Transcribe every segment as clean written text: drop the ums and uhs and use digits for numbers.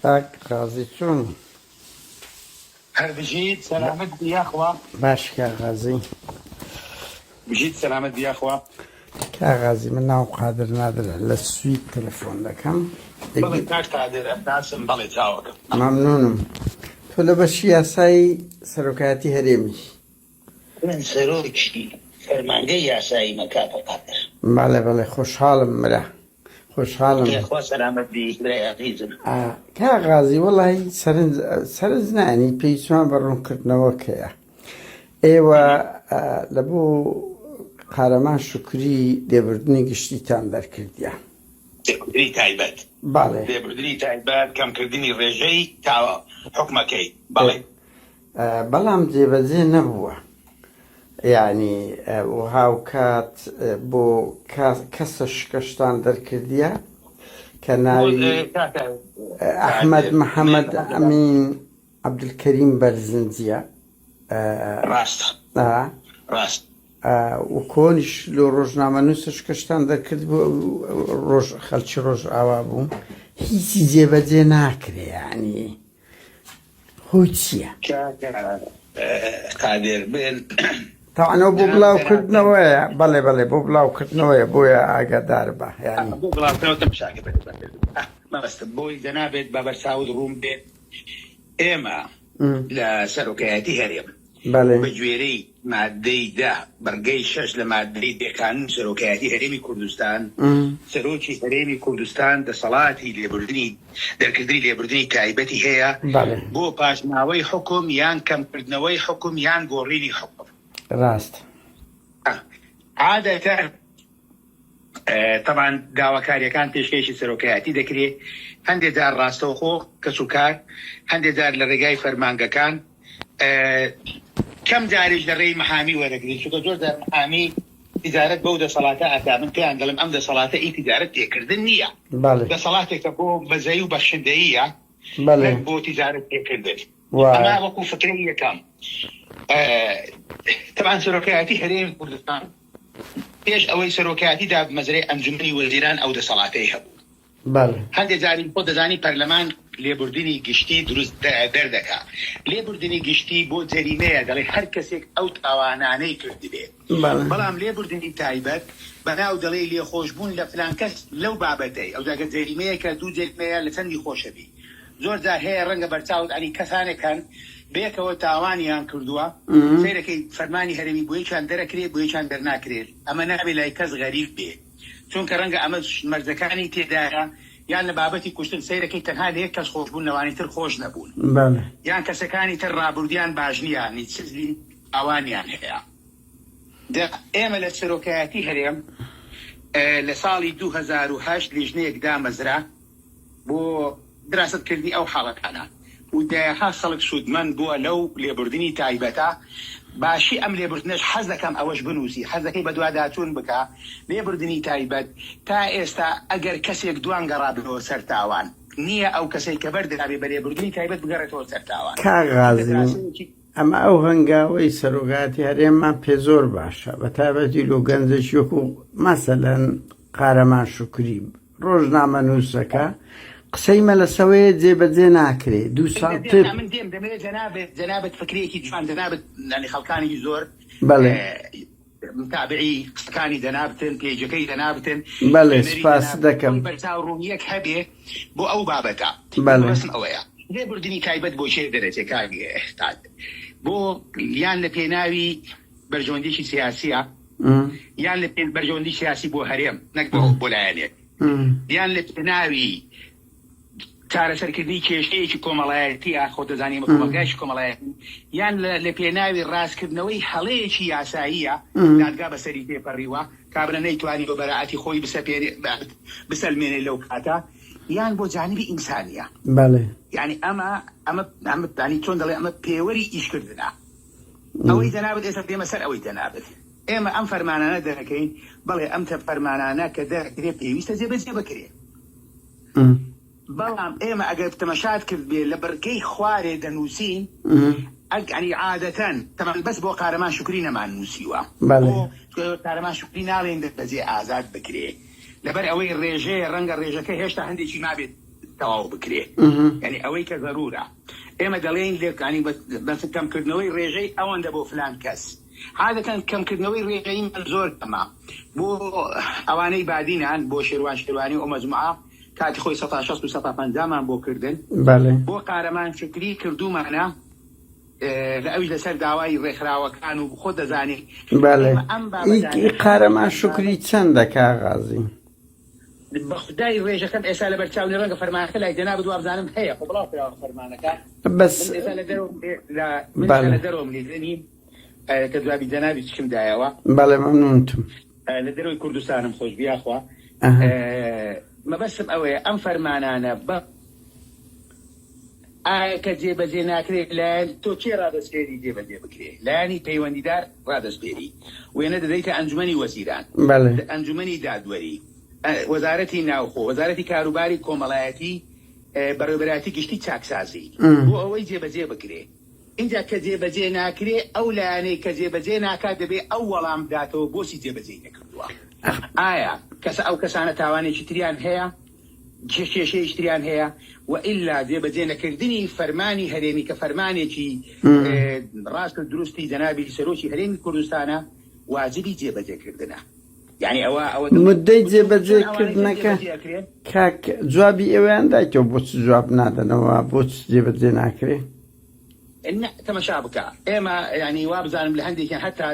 کاک قازی چۆنی؟ هەر بژیت سەلامەت بی یاخوا. باشی کاک قازی. بژیت سەلامەت بی یاخوا. کاک قازی من ناوم قادر نادرە لە سوید تەلەفۆن دەکەم. بەڵێ کاک قادر ئەمناسم بەڵێ چاوەکەم. مەمنونم تۆ لە بەشی یاسایی سەرۆکایەتی هەرێمی. من سەرۆکی فەرمانگەی یاساییمە کاکە قادر. بەڵێ بەڵێ خۆشحاڵم برا خۆشحاڵم. یاخوا سەلامەت بی برای ئازیزم. کاک غازی وەڵاهی سەرنج سەرنج نا یانی پێویستمان بە ڕوونکردنەوەکەیە ئێوە لە بۆ قارەمان شوکری لێبوردنی گشتیتان دەرکردیە. لێبوردنی تایبەت. بەڵێ. لێبوردنی تایبەت کەمکردنی ڕێژەی تاوە حوکمەکەی بەڵێ. بەڵام جێبەجێ نەبووە یانی و هاوکات بۆ کەسە شکەشتان دەرکردیە کە ناوی ئەحمەد محەمەد ئەمین عەبدولکەریم بەرزنجیە ڕاستە ڕاست و کۆنیش لۆ ڕۆژنامەنووسە شکەشتان دەرکرد بوو ڕۆژ خەلکی ڕۆژئاوا بوو هیچی جێبەجێ ناکرێ یانی هۆی چییە؟ کاکە قادر بن تاوان ئەو بۆ بڵاوکردنەوەیە بەڵێ بەڵێ بۆ بڵاوکردنەوەیە بۆیە ئاگادار بە یانی بۆ بڵاوکردنەوە تەماشاکە بەرز مەبەستم بۆی جەنابت بە بەرچاوت ڕوون بێت ئێمە لە سەرۆکایەتی هەرێم بەڵێ. بە گوێرەی ماددەی دە بڕگەی شەش لە ماددەی دە قانوونی سەرۆکایەتی هەرێمی کوردستان، سەرۆکی هەرێمی کوردستان دەسەڵاتی لێبوردنی دەرکردنی لێبوردنی تایبەتی هەیە بەڵێ. بۆ پاشماوەی حوکم یان کەمکردنەوەی حوکم یان گۆڕینی حوکم. ڕاستە. عادەتەن تەبعەن داواکاریەکان پێشکێشی سەرۆکایەتی دەکرێ، هەندێ جار ڕاستەوخۆ کەسوکار، هەندێ جار لە ڕێگای فەرمانگەکان، کەم جاریش لە ڕێی محامی وەرەگرین، چونکە زۆر جار محامی تیجارەت بەو دەسەڵاتە ئەکا، من پێیان دەڵێم ئەم دەسەڵاتە ئی تیجارەت پێکردن نییە، دەسەڵاتێکە بۆ بەزەیی و بەخشندەییە نەک بۆ تیجارەت پێکردن. ئەمە وەکو فکرەی یەکەم. تەبعەن سەرۆکایەتی هەرێمی کوردستان پێش ئەوەی سەرۆکایەتی دابمەزرێ ئەنجومەنی وەزیران ئەو دەسەڵاتەی هەبوو. بەڵێ. هەندێ جاری خۆت دەزانی پەرلەمان لێبوردنی گشتی دروست دەردەکا. لێبوردنی گشتی بۆ جەریمەیە دەڵێ هەر کەسێک ئەو تاوانانەی کردبێ. بەڵێ. بەڵام لێبوردنی تایبەت بەناو دەڵێی لێخۆشبوون لە فلان کەس لەو بابەتەی ئەوجا گەر جەریمەیەکە دوو جەریمەیە لە چەندی خۆشەبی. زۆر جار هەیە ڕەنگە بەرچاوت ئەنی کەسانێک هەن بەیەکەوە تاوانیان کردووە سەیرەکەی فەرمانی هەرێمی بۆ یەکیان دەرەکرێ بۆ یەکیان دەرناکرێ ئەمە نابێ لای کەس غەریب بێ چونکە ڕەنگە ئەمە مەرجەکانی تێدایە یان لە بابەتی کوشتن سەیرەکەی تەنها لە یەک کەس خۆش بوون لەوانی تر خۆش نەبوون یان کەسەکانی تر ڕابوردیان باش نییە نی چزی تاوانیان هەیە جا ئێمە لە سەرۆکایەتی هەرێم لە ساڵی 2008 لیژنەیەک دامەزرا بۆ دراسەت کردنی ئەو حاڵەتانە و دەیەها خەڵک سوودمەند بووە لەو لێبوردنی تایبەتە، باشی ئەم لێبوردنەش حەز دەکەم ئەوەش بنووسی حەز دەکەی بەدواداچوون بکە، لێبوردنی تایبەت تا ئێستا ئەگەر کەسێک دوان گەڕابێەوە سەر تاوان نییە ئەو کەسەی کە بەردرابێ بە لێبوردنی تایبەت بگەڕێتەوە سەر تاوان کاک چونکە غازی دراسەیەکی. ئەمە ئەو هەنگاوەی سەرۆکایەتی هەرێممان پێ زۆر باشە بە تایبەتی لۆ گەنجێکی وەکو مەسەلەن قارەمان شوکری ڕۆژنامەنووسەکە قسەی مەلەسەوەیە جێبەجێ ناکرێ دوو ساڵ تر. من دێم دەمەوێت جەنابت جەنابت فکرەیەکی جوان جەنابت یانی خەڵکانێکی زۆر بەڵێ. متابعی قسەکانی جەنابتن پەیجەکەی جەنابتن بەڵێ خوێنەری سپاست جەنابتن دەکەم. بۆی بەرچاو ڕوونیەک هەبێ بۆ ئەو بابەتە بەڵێ. مەبەستم ئەوەیە لێبوردنی تایبەت بۆ کێ دەرەچێ کاک قادر بۆ یان لە پێناوی بەرژەوەندیەکی سیاسیە یان لە بەرژەوەندی سیاسی بۆ هەرێم نەک بۆ بۆ لایەنێک یان لە پێناوی چارەسەرکردنی کێشەیەکی کۆمەڵایەتی خۆ دەزانی ئێمە کۆمەڵگایەکی کۆمەڵایەتی یان لە پێناوی ڕاستکردنەوەی هەڵەیەکی یاساییە دادگا بەسەری تێپەڕیوە کابرا نەیتوانیوە بەرائەتی خۆی بسەپێنێ بسەلمێنێ لەو کاتە یان بۆ جانبی ئینسانیە بەڵێ. یانی ئەمە ئەمە ئەمە یانی چۆن دەڵێ ئەمە پێوەری ئیشکردنە ئەوەی جەنابت ئێستا دێمە سەر ئەوەی جەنابت ئێمە ئەم فەرمانانە دەرەکەین بەڵێ ئەم فەرمانانە کە دەرەکرێ پێویستە جێبەجێ بکرێ بەڵام ئێمە ئەگەر تەمەشات کرد بێ لە بڕگەی خوارێ دەنووسین ئەنی عادەتەن تەمان بەس بۆ قارەمان شوکری نەمان نووسیوە بۆ قارەمان شوکری ناڵێن دەستبەجێ ئازاد بکرێ لەبەر ئەوەی ڕێژەیە ڕەنگە ڕێژەکە هێشتا هەندێکی مابێت. تەواو بکرێ یانی ئەوەی کە زەرورە ئێمە دەڵێین لێکانی بەس کەمکردنەوەی ڕێژەی ئەوەندە بۆ فلان کەس عادەتەن کەمکردنەوەی ڕێژەیمان زۆر کەمە بۆ ئەوانەی بادینان بۆ شێروان شێروانی و ئەو مەجموعە کاتی خۆی سەتا 60 و سەتا پەنجامان بۆ کردن بەڵێ. بۆ قارەمان شوکری کردوومانە لە ئەویش لەسەر داوای ڕێکخراوەکان و خۆت دەزانی بەڵێ ئێمە ئەم ئی بابەتانە قارەمان هەندێک شوکری بابەت چەندە کاک غازی؟ بەخودای ڕێژەکەم ئێستا لەبەر چاو نیە ڕەنگە فەرمانەکە لای جەنابت وابزانم هەیە خۆ بڵاو کراوە فەرمانەکە بەس من ئێستا لە دەرەوەم لە من ئێستا بەڵێ لە دەرەوەم لێرە نیم کە جوابی جەنابی چکم دایەوە بەڵێ مەمنونتم. لە دەرەوەی کوردستانم خۆش بی یاخوا ئەها. مەبەستم ئەوەیە ئەم فەرمانانە بە ئایا کە جێبەجێ ناکرێ لایەن تۆ کێ ڕادەسپێری جێبەجێ بکرێ؟ لایەنی پەیوەندیدار ڕادەسپێری. وێنە دەدەیتە ئەنجومەنی وەزیران، بەڵێ. ئەنجومەنی دادوەری، وەزارەتی ناوخۆ، وەزارەتی کاروباری کۆمەڵایەتی، بەڕێوەبەرایەتی گشتی چاکسازی بۆ ئەوەی جێبەجێ بکرێ. ئینجا کە جێبەجێ ناکرێ ئەو لایەنەی کە جێبەجێ ناکات دەبێ ئەو وەڵام بداتەوە بۆچی جێبەجێی نەکردووە؟ ئایا کەسە ئەو کەسانە تاوانێکی تریان هەیە؟ کێشەیەکی تریان هەیە و ئیلا جێبەجێ نەکردنی فەرمانی هەرێمی کە فەرمانێکی ڕاست و دروستی جەنابی سەرۆکی هەرێمی کوردستانە واجبی جێبەجێ کردنە یانی ئەوە ئەوە مدەی چۆن جێبەجێ ئەوانەی تر کردنەکە جێبەجێ ئەکرێن؟ کاک جوابی ئێوەیان دایتەوە بۆچ جواب نادەنەوە بۆچ جێبەجێ ناکرێ؟ نا تەمەشا بکە ئێمە یانی وابزانم لە هەندێکیان هەتا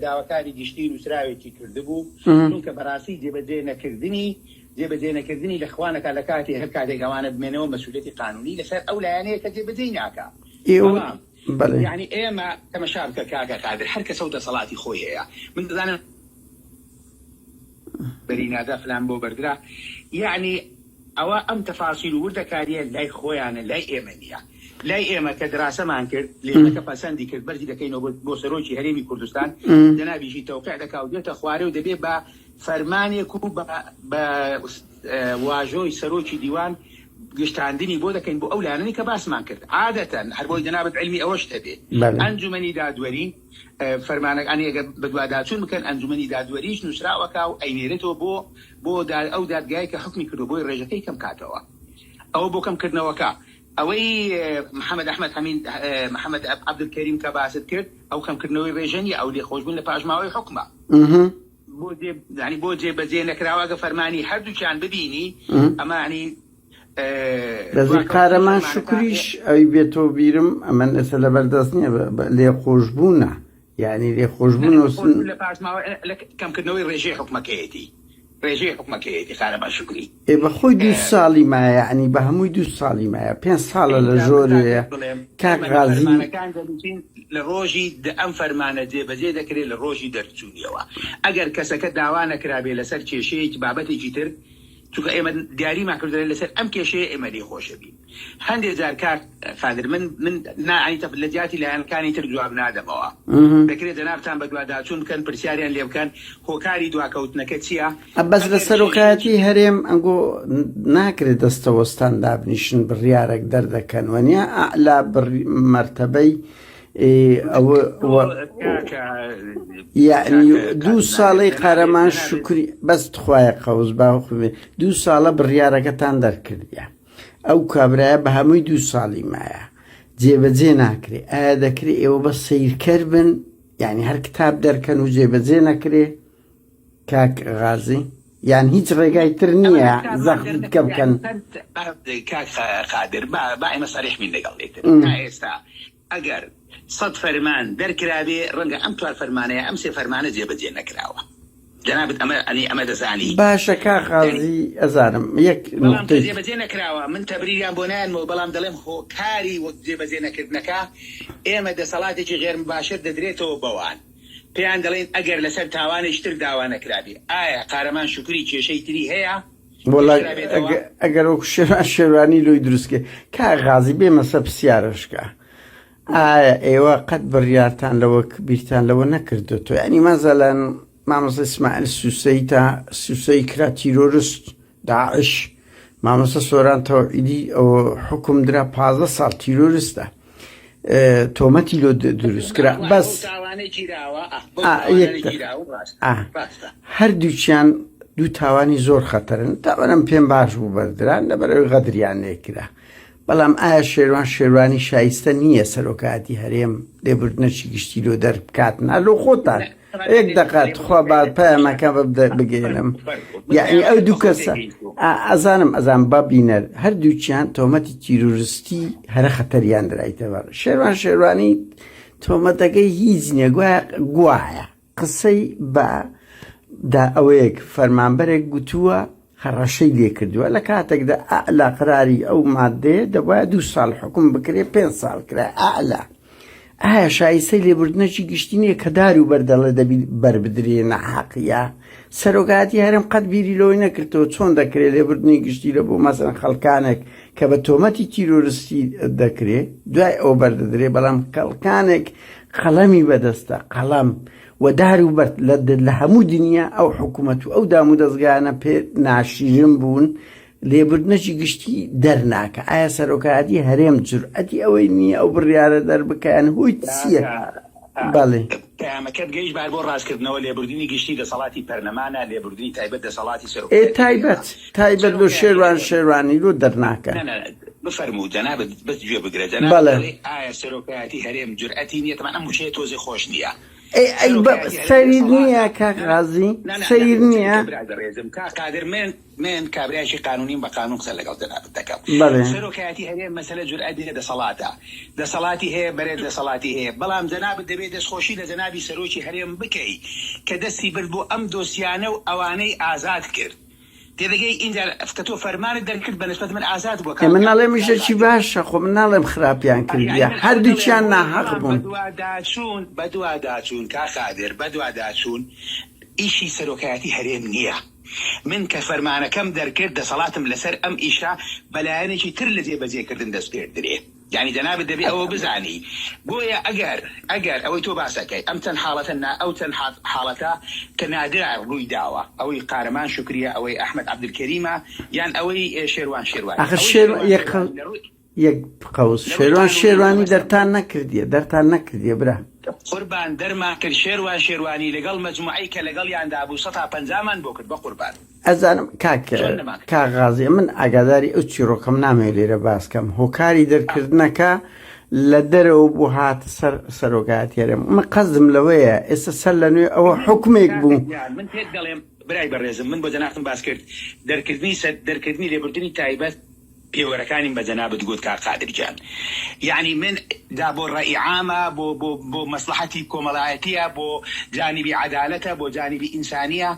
داواکاری گشتی نووسراوێکی کردبوو چونکە بەڕاستی جێبەجێ نەکردنی جێبەجێ نەکردنی لە خوانەکە لە کاتی هەر کاتێک ئەوانە بمێنەوە مەسئولیەتی قانونی لەسەر ئەو لایەنەیە کە جێبەجێی ناکا ئێوە بەڵام بەڵێ. یانی ئێمە تەمەشا بکە کاکە قادر هەر کەسەو دەسەڵاتی خۆی هەیە من دەزانم بەری نادا فلان بۆ بەردرا یانی ئەوە ئەم تەفاسیل و وردەکاریە لای خۆیانە لای ئێمە نیە لای ئێمە کە دراسەمان کرد لیژنەکە پەسەندی کرد بەرزی دەکەینەوە بۆ سەرۆکی هەرێمی کوردستان جەنابیشی تەوقیع دەکا و دێتە خوارێ و دەبێ بە فەرمانێک و بە واژۆی سەرۆکی دیوان گشتاندنی بۆ دەکەین بۆ ئەو لایەنانەی کە باسمان کرد عادەتەن هەر بۆی جەنابت عیلمی ئەوەشت هەبێ ئەنجومەنی دادوەری فەرمانەکانی ئەگەر بەدواداچوون بکەن ئەنجومەنی دادوەریش نووسراوەکە و ئەینێرێتەوە بۆ بۆ ئەو دادگای کە حوکمی کردووە بۆی ڕێژەکەی کەم کاتەوە ئەوە بۆ کەم کردنەوەکە ئەوەی محمد احمد حمید محمد عبدالکریم کە باست کرد ئەو کەم کردنەوەی ڕێژە نیە ئەو لێخۆشبوون لە پاشماوەی حوکمە بۆ جێ یانی بۆ جێ بەجێ نەکراوە ئەگە فەرمانی هەردووکیان ببینی ئەمە ینی دەزی قارەمان شکریش ئەوی بێتەوە بیرم ئەمن ئێستا لەبەر دەست نییە لێخۆشبوونە یعنی لێخۆشبوون لە پاشماوە لە کەمکردنەوەی ڕێژەی حکومەکەیەتی ڕێژەی حکومەکەیەتی قارەمان شکری ئێ بەخۆی دوو ساڵی مایە یعنی بە هەمووی دوو ساڵی مایە پێ ساڵە لە ژۆرەیە کاک غازی فەرمانەکان دەنووسین لە ڕۆژی ئەم فەرمانە جێبەجێ دەکرێت لە ڕۆژی دەرچوونیەوە ئەگەر کەسەکە داوا نەکرابێ لەسەر کێشەیەکی بابەتێکی تر چونکە ئێمە دیاریمان کردوە لەسەر ئەم کێشەیە ئێمە لێی خۆشەبین هەندێ جار کاک قادر من من نا ئەنی تەف لە جیاتی لایەنەکانی تر جواب نادەمەوە دەکرێت جەنابتان بەدواداچوون بکەن پرسیاریان لێ بکەن هۆکاری دواکەوتنەکە چییە بەس لە ئەگەر سەرۆکایەتی کێشەیەکی هەرێم ئەنگۆ ناکرێت دەستەوەستان دابنیشن بڕیارێک دەردەکەن وەنیە ئەعلا مەرتەبەی ئەوە کاکە یەعنی کاکە دوو قادر نابێت ساڵەی جەنابێت قارەمان جەنابێت شوکری بەس تخوایە قەوس باوەخوێ دوو ساڵە بڕیارەکەتان دەرکردە ئەو کابرایە بە هەمووی دوو ساڵی مایە جێبەجێ ناکرێ ئایا دەکرێ ئێوە بە سەیرکەر بن یعنی هەر کتاب دەرکەن و جێبەجێ نەکرێ کاک غازی یان هیچ ڕێگای تر ئەمە نییە کتابمان زەختی دیکە دەرنەکرد بکەن یعنی چەند کاک قادر با با ئێمە سەریح بین لەگەڵ یەکتر تا ئێستا ئەگەر سەت فەرمان دەرکرابێ ڕەنگە ئەم چوار فەرمانە یا ئەم سێ فەرمانە جێبەجێ نەکراوە. جەنابت ئەمە ئەنی ئەمە دەزانی. باشە کاک یانی قازی ئەزانم یەک بەڵام کە نوقتەی. جێبەجێ نەکراوە من تەبریریان بۆ نایەنمەوە بەڵام دەڵێم هۆکاری وەک جێبەجێ نەکردنەکە ئێمە دەسەڵاتێکی غێر مباشر دەدرێتەوە بەوان پێیان دەڵێین ئەگەر لەسەر تاوانێکی تر داوا نەکرابێ ئایا قارەمان شوکری کێشەی تری هەیە وەڵا پێشکرابێتەوە؟ ئەگەر وەکو شێروان شێروانی لۆی دروست کرد کاک غازی بێمە سەر پرسیارەشکە ئایا ئێوە قەت بڕیارتان لەوە بیرتان لەوە نەکردۆتەوە یعنی مەزەلەن مامۆستا ئیسماعیل سوسەی تا سوسەی کرا تیرۆرست داعش مامۆستا سۆران تەوحیدی ئەوە حکوم درا 15 ساڵ تیرۆرستە تۆمەتی لۆ دروست کرا بەس هەردووکیان دوو تاوانی زۆر خەتەرن تاوانم پێم باش بوو بەردران لەبەرەوەی غەدریان لێکرا بەڵام ئایا شێروان شێروانی شایستە نییە سەرۆکایەتی هەرێم لێبوردنەکی گشتی لۆ دەربکات نا لۆ خۆتان یەک دەقە تخوا با پەیامەکە بگەێنم یعنی ئەو دوو کەسە ئەزانم ئەزان با بینەر هەردووکیان تۆمەتی تیرۆریستی هەرە خەتەریان درایتەوە شێروان شێروانی تۆمەتەکەی هیچ نییە گوایە گوایە قسەی بە دا ئەوەیەک فەرمانبەرێک گوتووە هەڕەشەی لێکردووە لە کاتێکدا ئەعلا قراری ئەو مادەیە دەبایە دوو ساڵ حکوم بکرێ پێ ساڵ کرا ئەعلا ئایا شایستەی لێبوردنێکی گشتی نییە کە دار و بەردەڵێ دەبی بەربدرێ ناحەقیە سەرۆکایەتی هەرێم قەت بیری لەوەی نەکردەوە چۆن دەکرێت لێبوردنی گشتی لە بۆ مەسەن خەڵکانێک کە بە تۆمەتی تیرۆرستی دەکرێ دوای ئەو بەردەدرێ بەڵام خەڵکانێک قەڵەمی بەدەستە قەڵەم و دار و بەرد لە هەموو دنیا ئەو حکوومەت و ئەو دام و دەستگانە پێ ناشیرن بوون لێبوردنەکی گشتی دەرناکە ئایا سەرۆکایەتی هەرێم جورئەتی ئەوەی نییە ئەو بڕیارە دەربکەن هۆی چییە؟ بەڵێ. پەیامەکەت گەیشت بار بۆ ڕاستکردنەوە لێبوردنی گشتی دەسەڵاتی پەرلەمانە لێبوردنی تایبەت دەسەڵاتی ئێ سەرۆکایەتی تایبەت تایبەت لۆ شێروان شێروانی لۆ دەرناکەن. نا نا بفەرموو جەنابت بەس گوێ بگرە جەنابت بەڵێ. دەڵێی ئایا سەرۆکایەتی هەرێم جورئەتی نییە تەبعەن ئەم وشەیە تۆزێ خۆش نییە ئەی ئەی بە سەرۆکایەتی هەرێم سەیر دەسەڵاتە نییە کاک نا نا غازی نا نا سەیر نا نییە؟ سەیرکە برا بەڕێزم کاک قادر من من کابرایەکی قانونیم بە قانون قسە لەگەڵ جەنابت دەکەم. بەڵێ. سەرۆکایەتی هەرێم مەسەلە جورئەت نیە دەسەڵاتە. دەسەڵاتی هەیە بەرێ دەسەڵاتی هەیە بەڵام جەنابت دەبێ دەستخۆشی لە جەنابی سەرۆکی هەرێم بکەی کە دەستی برد بۆ ئەم دۆسیانە و ئەوانەی ئازاد کرد. تێدەگەی ئینجا کە تۆ فەرمانت دەرکرد بە نسبەت من ئازاد بووە ئێ کاک من ناڵێم کاک ئیشەکی قادر. باشە خۆ من ناڵێم خراپیان یانی کردیە من ئەوە دەڵێم هەردووکیان بۆیە ناحەق بەڵام بوون. بەدواداچوون بەدواداچوون کاک قادر بەدواداچوون ئیشی سەرۆکایەتی هەرێم نیە. من کە فەرمانەکەم دەرکرد دەسەڵاتم لەسەر ئەم ئیشە بە لایەنێکی تر لە جێبەجێکردن دەسپێردرێ. یانی جەنابت دەبێ ئەوە بزانی. بۆیە ئەگەر ئەگەر ئەوەی تۆ باس ئەکەی ئەم چەند حاڵەتە نا ئەو چەند حاڵەتە کە نادرا ڕووی داوە ئەوەی قارەمان شوکریە ئەوەی ئەحمەد عەبدولکەریمە یان ئەوەی شێروان شێروانی ئاخر ئەوەی شێر شێروان یەک شێروانی لە ڕووی یەک قەوس لە ڕووی شێروان قانوونیەوە شێروانی مەبەستم دەرتان نەکردیە دەرتان نەکردیە برا. قوربان دەرمان کرد شێروان شێروانی لەگەڵ مەجموعەی کە لەگەڵیاندا بوو سەتا پەنجامان بۆ کرد بەقوربان. ئەزانم کاک چۆن نەمان کرد. کاک غازی من ئاگاداری ئەو چیڕۆکەم نامەوێ لێرە باس کەم هۆکاری دەرکردنەکە لە دەرەوە بوو هاتە سەر سەرۆکایەتی هەرێم من قەزم لەوەیە ئێستا سەر لە نوێ ئەوە من حوکمێک کاکە بوو. گیان من پێت دەڵێم برای بەڕێزم من بۆ جەنابتم باس کرد دەرکردنی سەر دەرکردنی لێبوردنی تایبەت پێوەرەکانیم بە جەنابت گوت کاک قادر گیان یەعنی من دا بۆ ڕەئی عامە بۆ بۆ بۆ مەسڵەحەتی کۆمەڵایەتیە بۆ جانیبی عەدالەتە بۆ جانیبی ئینسانیە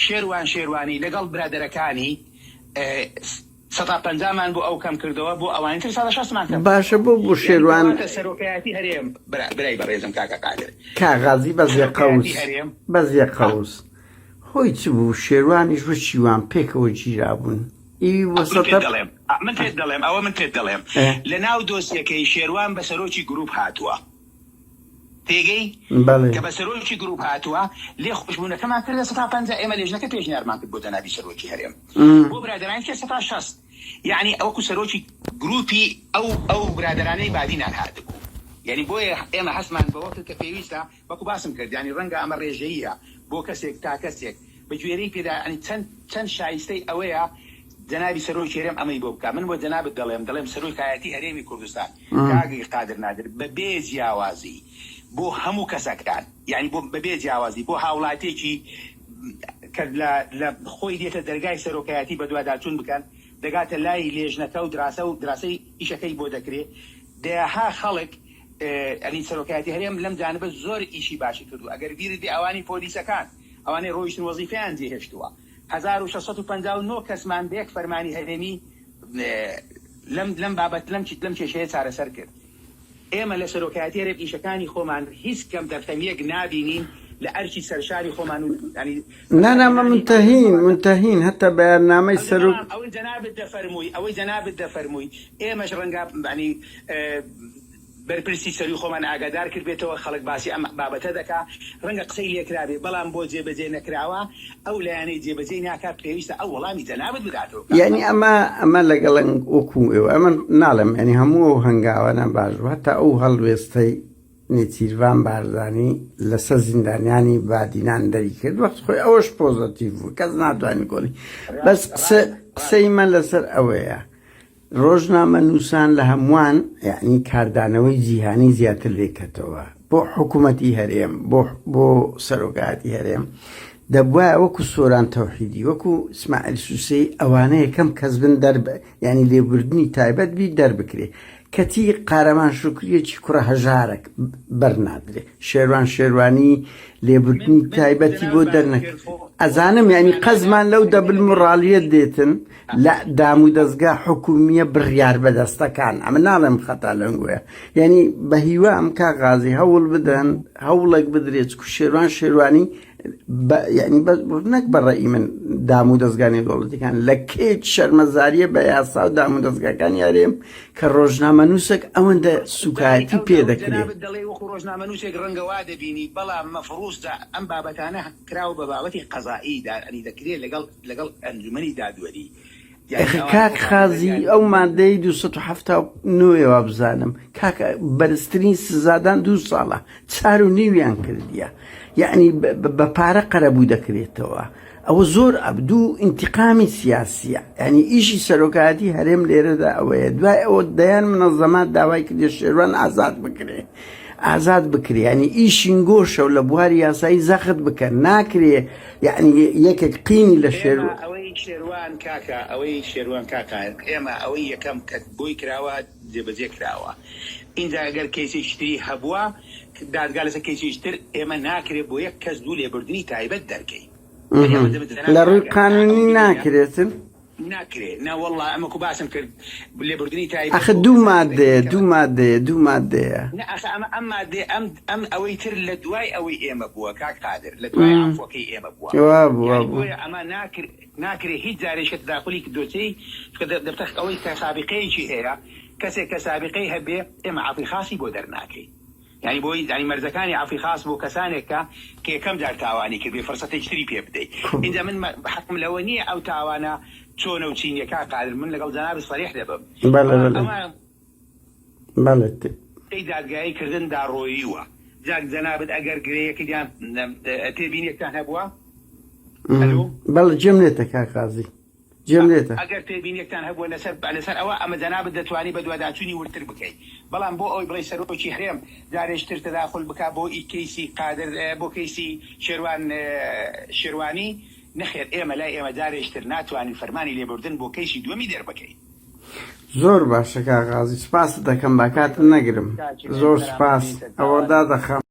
شێروان شێروانی لەگەڵ برادەرەکانی سەتا پەنجامان بۆ ئەو کەم کردەوە بۆ ئەوانی تر سەدا شەستمان کەم باشە کردەوە بۆ بۆ یەعنی شێروان کەواتە سەرۆکایەتی هەرێم برا برای بەڕێزم کاکە قادر کاک غازی بەس یەک سەرۆکایەتی قەوس هەرێم بەس یەک ها قەوس هۆی چ بوو شێروانیش و شیوان پێکەوە گیرابوون ئی من پێت وەسەتە دەڵێم من پێت دەڵێم ئەوە من پێت دەڵێم ئێ. لە ناو دۆسیەکەی شێروان بە سەرۆکی گروپ هاتووە تێگەی بەڵێ. کە بە سەرۆکی گروپ هاتووە لێ خۆشبوونەکەمان کردە 50% ئێمە لێژنەکە پێشنیارمان کرد بۆ جەنابی سەرۆکی هەرێم بۆ برادەرانی کرد 60% یەعنی وەکو سەرۆکی گروپی ئەو ئەو برادەرانەی بادینان هاتبوو یەعنی بۆیە ئێمە هەستمان بەوە کرد کە پێویستە وەکو باسم کرد یانی ڕەنگە ئەمە ڕێژەییە بۆ کەسێک تا کەسێک بە گوێرەی پێدا یانی چەند چەند شایستەی ئەوەیە جەنابی سەرۆکی هەرێم ئەمەی بۆ بکا من بۆ جەنابت دەڵێم دەڵێم سەرۆکایەتی هەرێمی کوردستان کاک قادر نادر بە بێ جیاوازی بۆ هەموو کەسەکان یانی بۆ بە بێ جیاوازی بۆ هاوڵاتیەکی کە لە لە خۆی دێتە دەرگای سەرۆکایەتی بەدواداچوون بکەن دەگاتە لای لێژنەکە و دراسە و دراسەی ئیشەکەی بۆ دەکرێ دەیەها خەڵک یانی سەرۆکایەتی هەرێم لەم جانبە زۆر ئیشی باشی کردووە ئەگەر بیرت بێ ئەوانی پۆلیسەکان ئەوانەی ڕۆیشتن وەزیفەیان جێهێشتووە 1659 کەسمان بە یەک فەرمانی هەرێمی لەم لەم بابەت لەم لەم کێشەیە چارەسەر کرد ئێمە لە سەرۆکایەتی هەرێم ئیشەکانی خۆمان هیچ کەمتەرخەمییەک نابینین لە ئەرکی سەرشانی خۆمان و یانی نا نا مە بەکارهێنانی ئەم منتەهین دەسەڵاتە. منتەهین هەتا بەیاننامەی ئەوجا سەرۆک. بەڵام ئەوەی جەنابت دەفەرمووی ئەوەی جەنابت دەفەرمووی ئێمەش ڕەنگە یانی بەرپرسی سەروی خۆمان ئاگادار کردبێتەوە، خەڵک باسی ئەم بابەتە دەکا، ڕەنگە قسەی لێکرابێ، بەڵام بۆ جێبەجێ نەکراوە، ئەو لایەنەی جێبەجێی ناکا پێویستە ئەو وەڵامی جەنابت بداتەوە کاک یانی قادر. ئەمە ئەمە لەگەڵن وەکوو ئێوە ئەمن ناڵێم یانی هەموو ئەو هەنگاوانە باش بوو هەتا ئەو هەڵوێستەی. نێچیرڤان بارزانی لەسەر زیندانیانی بادینان دەری کرد وەخت خۆی ئەوەش پۆزەتیڤ بوو کەس ناتوانێت گۆڵی بەس قسە قسەی من لەسەر ئەوەیە ڕۆژنامەنووسان لە هەمووان یەعنی کاردانەوەی جیهانی زیاتر لێکەتەوە بۆ حکوومەتی هەرێم بۆ بۆ سەرۆکایەتی هەرێم دەبوایە وەکو سۆران تەوحیدی وەکو ئیسماعیل سوسەی ئەوانە یەکەم کەس بن دەر یعنی لێبوردنی تایبەت بی دەربکرێ کەچی قارەمان شوکریەکی کوڕە هەژارەک بەرنادرێ شێروان شێروانی لێبوردنی تایبەتی بۆ دەرنەکرد ئەزانم یعنی قەزمان لەو دەبل موڕالیەت دێتن لە دامودەزگا حکومییە بڕیار بەدەستەکان، ئەمە ناڵێم خەتا لەنگۆیە، یانی بە هیوام کاک غازی هەوڵ بدەن هەوڵێک بدرێت چکو شێروان شێروانی یعنی نەک بە ڕەئی من دام و دەستگا نێودەوڵەتیەکان لە کێچ شەرمەزاریە بە یاسا و دام و دەستگاکانی هەرێم کە ڕۆژنامەنووسێک ئەوەندە سوکایەتی پێ دەکرێت. دەڵێ وەکو ڕۆژنامەنووسێک ڕەنگە وا دەبینی بەڵام مەفروزە ئەم بابەتانە کراوە بە بابەتی قەزائی یانی دەکرێت لەگەڵ لەگەڵ ئەنجومەنی دادوەری یانی ئەخە ئەوان کاک خۆ بابەتە خازی یانی ئەو مادەی 279 ە وابزانم کاکە بەرزترین سزادان دوو ساڵە چار و نیویان کردیە یەعنی بە پارە قەرەبوو دەکرێتەوە ئەوە زۆر ئەبدوو ئینتیقامی سیاسیە یعنی ئیشی سەرۆکایەتی هەرێم لێرەدا ئەوەیە دوای ئەوە دەیان منەزەمات داوای کردێ شێروان ئازاد بکرێ ئازاد بکرێ یعنی ئیشین گۆشە و لە بواری یاسایی زەخت بکەن ناکرێ یعنی یەکێک قینی لە شێر ئێمە ئەوەی شێروان کاکە ئەوەی شێروان کاکە ئێمە ئەوەی یەکەم کە بۆی کراوە جێبەجێ کراوە ئینجا گەر کەیسێکی تری هەبووە دادگا لەسەر کەیسێکی تر ئێمە ناکرێ بۆ یەک کەس دوو لێبوردنی تایبەت دەرکەی یانی ئەوە دەبێت لە جەنابی ڕووی ئاگا ئەو قانونی ببینە ناکرێتن ناکرێ نا وەڵا ئەمە کو باسم کرد لێبوردنی تایبەت ئەخە بۆ دوو کەسانێک مادەیە دەکرێ کە دوو مادەیە دوو مادەیە. نا ئەخە ئەمە ئەم مادەیە ئەم ئەم ئەوەی تر لە دوای ئەوەی ئێمە بووە کاک قادر لە دوای عەفوەکەی ئێمە بووە وابوو یانی وابوو. بۆیە ئەمە ناکرێ ناکرێ هیچ جارێک کە تەداخولی دۆسیەی چونکە دەبتە ئەوەی کە سابیقەیەکی هەیە کەسێک کە سابیقەی هەبێ ئێمە عەفوی خاسی بۆ دەرناکەین یانی بۆی یانی مەرجەکانی عەفوی خاس بۆ کەسانێکە کە یەکەم جار تاوانی کردبێ فرسەتێکی تری پێ بدەی ئینجا من حەقم لەوە نییە ئەو تاوانە چۆنە و چی نییە کاک قادر من لەگەڵ جەنابت سەریح دەبم بەڵێ بەڵام بەڵێ ئەوە بەڵێ. پێی دادگایی کردن دا ڕۆییوە جا جەنابت ئەگەر گرێیەکت یان تێبینیەکتان هەبووە ئەلو. بەڵێ جێم لێتە کاک قازی جێم لێتە. ئەگەر تێبینیەکتان هەبووە لەسەر لەسەر ئەوە ئەمە جەنابت دەتوانی بەدواداچوونی وردتر بکەی بەڵام بۆ ئەوەی بڵێی سەرۆکی هەرێم جارێکی تر تەداخول بکا بۆ ئی کەیسی قادر بۆ کەیسی شێروان شێروانی نەخێر ئێمە لای ئێمە جارێکی تر ناتوانین فەرمانی لێبوردن بۆ کەیسی دووەمی دەربکەین. زۆر باشە کاک غازی سوپاست دەکەم با کاتت نەگرم زۆر سوپاس ئەوە دادەخەم.